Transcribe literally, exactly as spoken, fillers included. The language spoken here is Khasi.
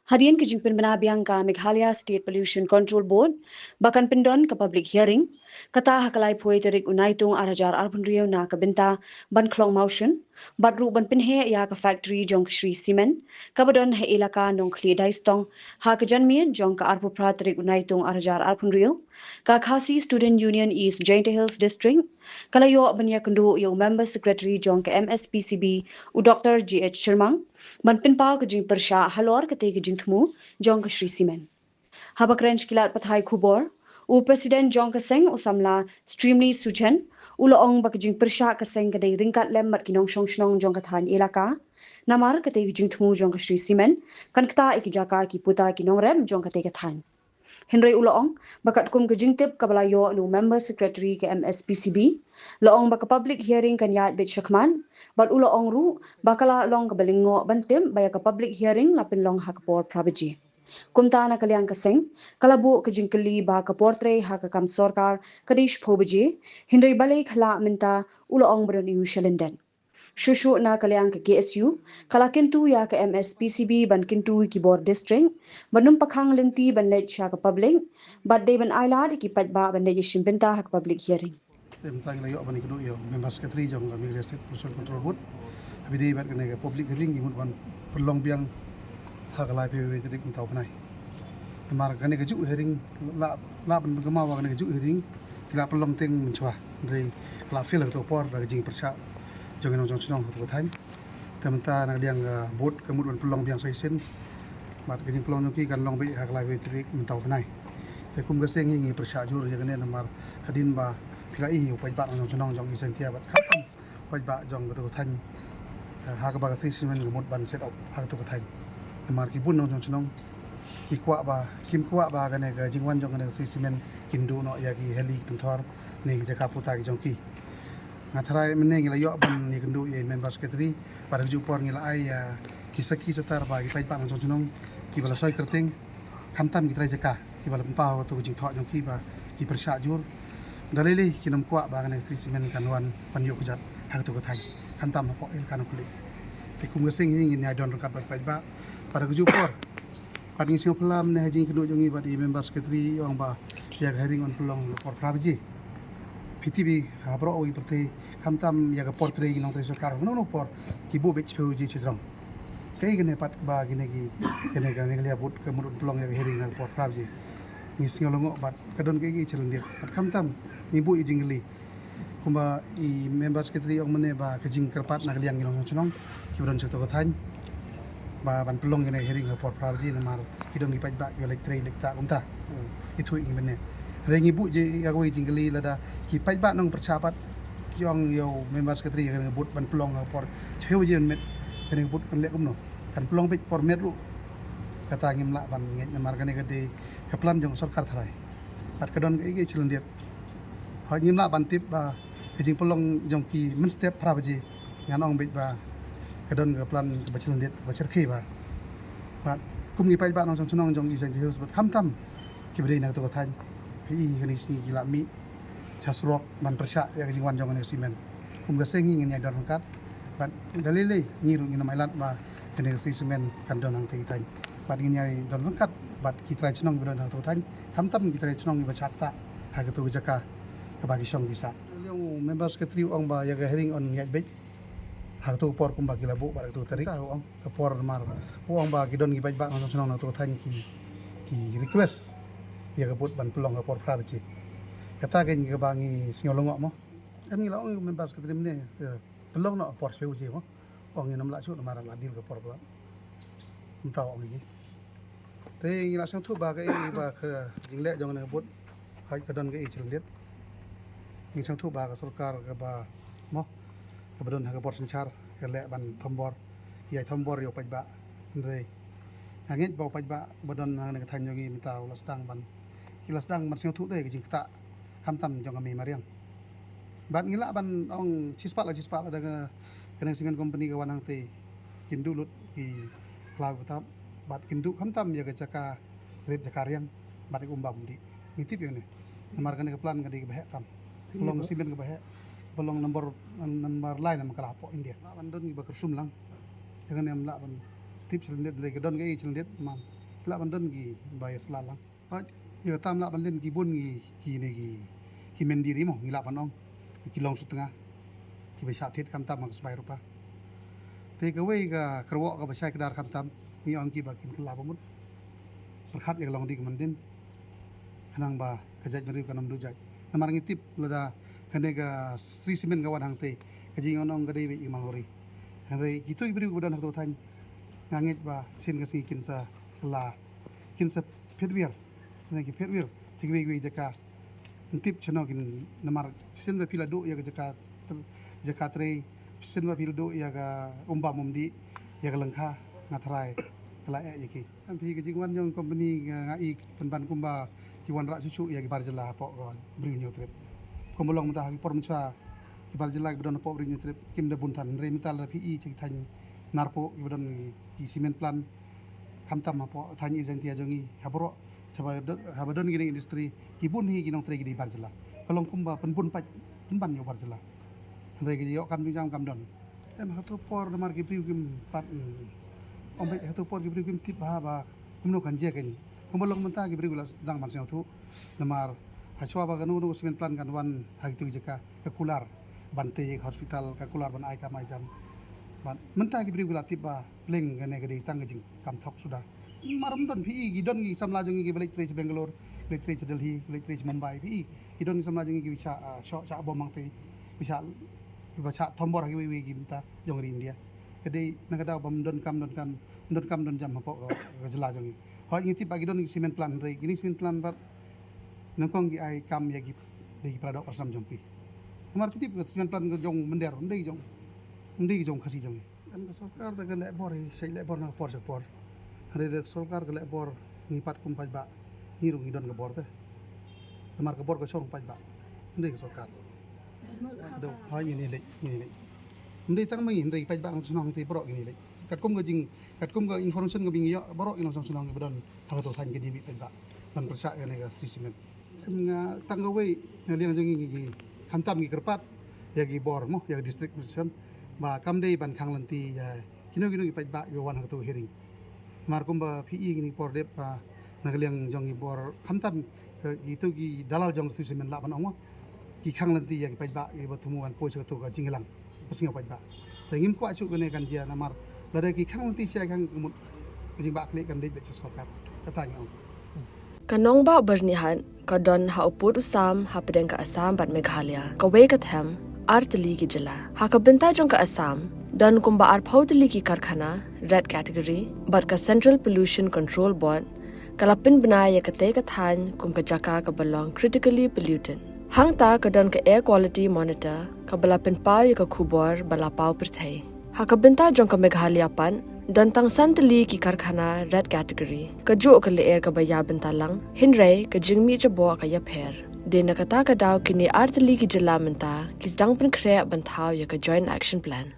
Hadien ka jingpynbna biang ka Meghalaya State Pollution Control Board ba kan pyndon ka public hearing, kata ha ka laiphew tarik u Naitung ar hajar arphew hynriew na ka bynta ban khlong mawshun bad ruh ban pynheh ïa ka factory jong ka Shree Cement kaba don ha elaka Nongkhlieh Daistong ha ka janmiet jong ka arphew phra tarik u Naitung ar hajar arphew hynriew, ka Khasi Student Union East Jaintia Hills District ka la ïoh ban ïakynduh ïa u Member Secretary jong ka M S P C B, u Doctor G H Chyrmang, ban pynpaw ka jingpyrshah halor katei ka jingthmu jong ka Shree Cement. Haba kren sha ki lad pathai khubor, u President jong ka seng, u samla Streamley Suchen, u la ong ba ka jingpyrshah ka seng ka dei ryngkat lem bad ki nongshong shnong jong ka thaiñ elaka. Namar katei ka jingthmu jong ka Shree Cement kan ktah ïa ki jaka ki puta ki nongrep jong katei ka thaiñ. Hynrei u la ong ba katkum ka jingtip kaba la ïoh na u Member Secretary ka M S P C B, la ong ba ka public hearing kan ïaid beit shakhmat, bad u la ong ruh ba ka la long kaba lyngngoh ban tip ba ïa ka public hearing la pynlong ha ka por phra baje. Kumta na ka liang ka seng, ka la buh ka jingkylli ba ka por trei ha ka kam sorkar ka dei shiphew baje, hynrei balei ka la mynta, u la ong ba don ïa u shalyndet. Shuh shuh na ka liang ka K S U, ka la kyntu ïa ka M S P C B ban kyntu ïa ki bor district ban ym pakhang lynti ban leit sha ka public, bad dei ban ailad ïa ki paidbah ban leit ïashim bynta ha ka public hearing. Te mynta ngi la ïoh ban ïakynduh ïa u Member Secretary jong ka Meghalaya State Pollution Control Board. Haba ïadei bad kane ka public hearing, ngi mut ban pynlong biang ha ka laiphew tarik mynta u bnai. Namar kane kajuh hearing, la, la ban pynkynmaw ba kane kajuh hearing ki la pynlong teng mynshuwa, hynrei ka la fail ha kato ka por da ka jingpyrshah jong ki nongshong shnong ha kato ka thaiñ. Te mynta na ka liang ka board ka mut ban pynlong biang sa shisien, bad ka jingpynlong jong ki kan long beit ha ka laiphew tarik mynta u bnai. Te kum ka seng hi ngi pyrshah jur ïa kane namar hadien ba phi la i ïa u paidbah nongshong shnong jong East Jaintia bad khamtam paidbah jong kato ka thaiñ, eh, ha kaba ka Shree Cement ka mut ban set up ha kato ka thaiñ. Namar ki bun nongshong shnong ki kwah ba, kim kwah ba kane ka jingwan jong kane ka Shree Cement kin duh noh ïa ki heli pynthor ne ki jaka puta ki jong ki. Nga tharai mynne ngi la ïoh ban ïakynduh ïa i Member Secretary, bad ha kajuh por ngi la ai ïa ki sakhi satar ba ki paidbah nongshong shnong kiba la soi kyrteng, khamtam ki trai jaka kiba la pynpaw ha kato ka jingthoh jong ki ba ki pyrshah jur. Da lei lei kin ym kwah ba kane ka Shree Cement kan wan ban ïoh kjat ha kato ka thaiñ, khamtam hapoh elaka Nongkhlieh. Te kum ka seng hi ngin ïai don ryngkat bad paidbah, bad ha kajuh por. Bad ngi sngewphylla mynne ha jingïakynduh jong ngi bad i Member Secretary, i ong ba ïa ka hearing yn pynlong ha ka por phra baje. Phi tip hi ha baroh kawei ka pyrthei, khamtam ïa ka por trei ki nongtrei sorkar, kano kano ka por ki buh beit shiphew baje shajrong. Kaei kane pat ba kine ki, kane ka Meghalaya Board ka mut ban pynlong ïa ka hearing ha ka por phra baje. Ngi sngew lyngngoh bad ka don kaei kaei ka jingkylli bad khamtam ngi buh ïa ka jingkylli. Kumba i Member Secretary ong mynne ba ka jingkyrpad na ka liang ki nongshong shnong kiba don sha kato ka thaiñ ba ban pynlong kane ka hearing ha ka por phra baje namar ki don ki paidbah kiba leit trei leit ktah kumta. Ithuh ïa ngi mynne. Hynrei ngi buh ïa kawei ka jingkylli lada ki paidbah nongpyrshah pat ki ong ïa u Member Secretary ïa kane ka board ban pynlong ha ka por shiphew baje mynmiet, kane ka board kan leh kumno? Kan pynlong beit por miet ruh. Kata ngim lah ban ngeit namar kane ka dei ka plan jong ka sorkar tharai. Bad ka don kaei kaei ka jingkylli. Hooid ngim lah ban tip ba ka jingpynlong jong ki mynstep phra baje, ngan ong beit ba ka don ka plan kaba jingkylli, kaba jingkylli ba. Bad kum ki paidbah nongshong shnong jong East Jaintia Hills bad khamtam kiba dei na kato ka thaiñ, phi i kane ka sngi ki la mih sha surok ban pyrshah ïa ka jingwan jong kane ka Shree Cement. Kum ka seng hi ngin ïai don ryngkat bad da lei lei ngi ruh ngin ym ailad ba kane ka Shree Cement kan don hangtei ki thaiñ. Bad ngin ïai don ryngkat bad ki trai shnong kiba don ha kato ka thaiñ, khamtam ki trai shnong kiba shah ktah ha kato ka jaka kaba ki shong ki sah. Ïa u Member Secretary u ong ba ïa ka hearing yn ïaid beit ha kato ka por kumba ki la buh bad ha kato ka tarik. Ta u ong ka por namar u ong ba ki don ki paidbah nongshong shnong na kato ka thaiñ ki, ki request ïa ka board ban pynlong ha ka por phra baje. Kata ka dei kaba ngi sngew lyngngoh mo. Kan ngi la ong ïa u Member Secretary mynne, eh, pynlong noh ha ka por shiphew baje mo. Ong ngin ym lah shuh namar la deal ka por ba. Kumta ong ïa ki. Te ngi la sngewthuh ba kaei ba ka jingleh jong kane ka board, hooid ka don kaei ka jingkylli. Ngi sngewthuh ba ka sorkar kaba mo, kaba don ha ka bor synshar ka leh ban thombor, ïai thombor ïa u paidbah. Hynrei nga ngeit ba u paidbah ba don ha kane ka thaiñ jong ngi mynta u la sdang ban, ki la sdang ban sngewthuh de ka jingktah khamtam jong ka mei mariang. Bad ngi lah ban ong shispah la shispah lada ka, kane ka cement company ka wan hangtei kin duh lut ki khlaw ki btap bad kin duh khamtam ïa ka jaka rit jaka riang bad ïa ka um bam um dih. Ngi tip ïa kane. Namar kane ka plan ka dei kaba heh tam. Ka long cement kaba heh. Ba long number number lai na mangkala hapoh India. Lah ban don ki ba kyrsum lang. Jangan em lah ban tip children date, ka don ka i children date mam. Lah ban don ki ba ya sla lang. Hoi, ya tam lah ban len ki bun ki ki ne ki ki mendi ri mo ngi lah ban ong. Ki long sutnga. Ki ba sha thied kam tam ka sbai rupa. Te ka wei ka kyrwoh ka ba shai kdar kam tam ngi ong ki ba kin kylla ba mut. Pyrkhat ya ka long di ka mandin. Khnang ba ka jait bynriew kan ym duh jait. Namar ngi tip lada kane ka Shree Cement ka wan hangtei ka jingong ka dei ba i malhori. Hynrei kitu ki briew ka ba don ha ka thaiñ nga ngeit ba sien ka sngi kin sa la kin sa phet wir. Kane ki phet wir sa kiwei kiwei jaka. Ym tip chano kin namar sien ba phi la duh ya ka jaka jaka trei sien ba phi la duh ya ka umba mumdi ya ka lengkha nga tharai ka la eh ya ki. Em phi ka jingwan jong company nga nga i pynban kumba ki wanrah shuh shuh ya ki bar jylla hapoh ka Bri u Hynñiewtrep. Kumba long mynta ha ki por mynshwa ki bar jylla ki ba don hapoh Bri u Hynñiewtrep kim da bun than hynrei mynta lada phi i cha ki thaiñ Narpuh ki ba don ki cement plant khamtam hapoh thaiñ Jaintia jong ngi ha baroh. Haba don haba don ki industry ki bun hi ki nongtrei ki dei bar jylla. Ka long kumba pynbun paid pynban ïa u bar jylla. Hynrei ki ïoh kam jong jam kam don. Em ha kato por namar ki briew kim pat ym bad ha kato por ki briew kim tip ha ba kumno kan jia kane. Kumba long mynta ki briew la dang ban sngewthuh namar ha shuwa ba kano kano ka cement plant kan wan ha kitu ki jaka ka kular ban tei ka hospital ka kular ban ai kam ai jam. Bad mynta ki briew ki la tip ba pleng kane ka dei tang ka jingkam thok suda. Mar ym don phi i ki don ki samla jong ngi ki ba leit trei sha Bangalore, ki leit trei sha Delhi, ki leit trei sha Mumbai phi i ki don ki samla jong ngi ki ba shah ah, shoh shah bom hangtei, ba shah ba shah thombor ha kiwei kiwei ki bynta jong ka ri India. Ka dei na ka daw ba ym don kam don kam don kam don jam hapoh ka, ka jylla jong ngi. Hooid ngi tip ba ki don ki cement plant hynrei kine cement plant bad nyngkong ki ai kam ïa ki dei ki para doh para snam jong phi. Namar phi tip ka cement plant ka jong mynder ym dei jong ym dei jong Khasi jong ngi. Em ka sorkar da ka leh bor hi, shait leh bor na ka por sha ka por. Hynrei da ka sorkar ka leh bor ngi pat kum paidbah ngi ruh ngi don ka bor te. Namar ka bor ka shong paidbah. Ym dei ka sorkar. Da hoi ngin ïa leit, ngin ïa leit. Ym dei tang ma ngi hynrei paidbah nong shnong te baroh ngin ïa leit. Katkum ka jing katkum ka information ka ba ngi ïoh baroh ngi nong shnong ngi ba don ha kato thaiñ ka dei beit paidbah ban pyrshah ïa kane ka Shree Cement. Em nga tang kawei na liang jong ngi ngi khamtam ngi kyrpad ïa ki bor mo ïa ki district administration ba kam dei ban khang lynti ïa kino kino ki paidbah ki wan ha kato hearing. Namar kumba phi i kine ki por dep ba na ka liang jong ki bor khamtam kito ki dalal jong Shree Cement lah ban ong mo ki khang lynti ïa ki paidbah ki ba thmu ban poi sha kato ka jingïalang. Ba sngew paidbah. Te ngim kwah shuh kane kan jia namar lada ki khang lynti sha khang ka mut ka jingbah khlieh kan leit beit sha sorkar. Kata ngi ong. Ka nongbah Byrnihat ka don ha u pud u sam hapdeng ka Assam bad Meghalaya. Kawei ka them ar tylli ki jylla. Ha ka bynta jong ka Assam don kumba arphew tylli ki karkhana red category bad ka Central Pollution Control Board ka la pynbna ïa katei ka thaiñ kum ka jaka ka ba long critically polluted. Hangta ka don ka Air Quality Monitor ka ba la pynpaw ïa ka khubor ba la paw pyrthei. Ha ka bynta jong ka Meghalaya pat don tang san tylli ki karkhana red category. Kajuh ka lyer ka ba ïa bynta lang hynrei ka jingmih jaboh ka ïapher. Dei na kata ka daw kine ar tylli ki jylla mynta ki sdang pynkhreh ban thaw ïa ka Joint Action Plan.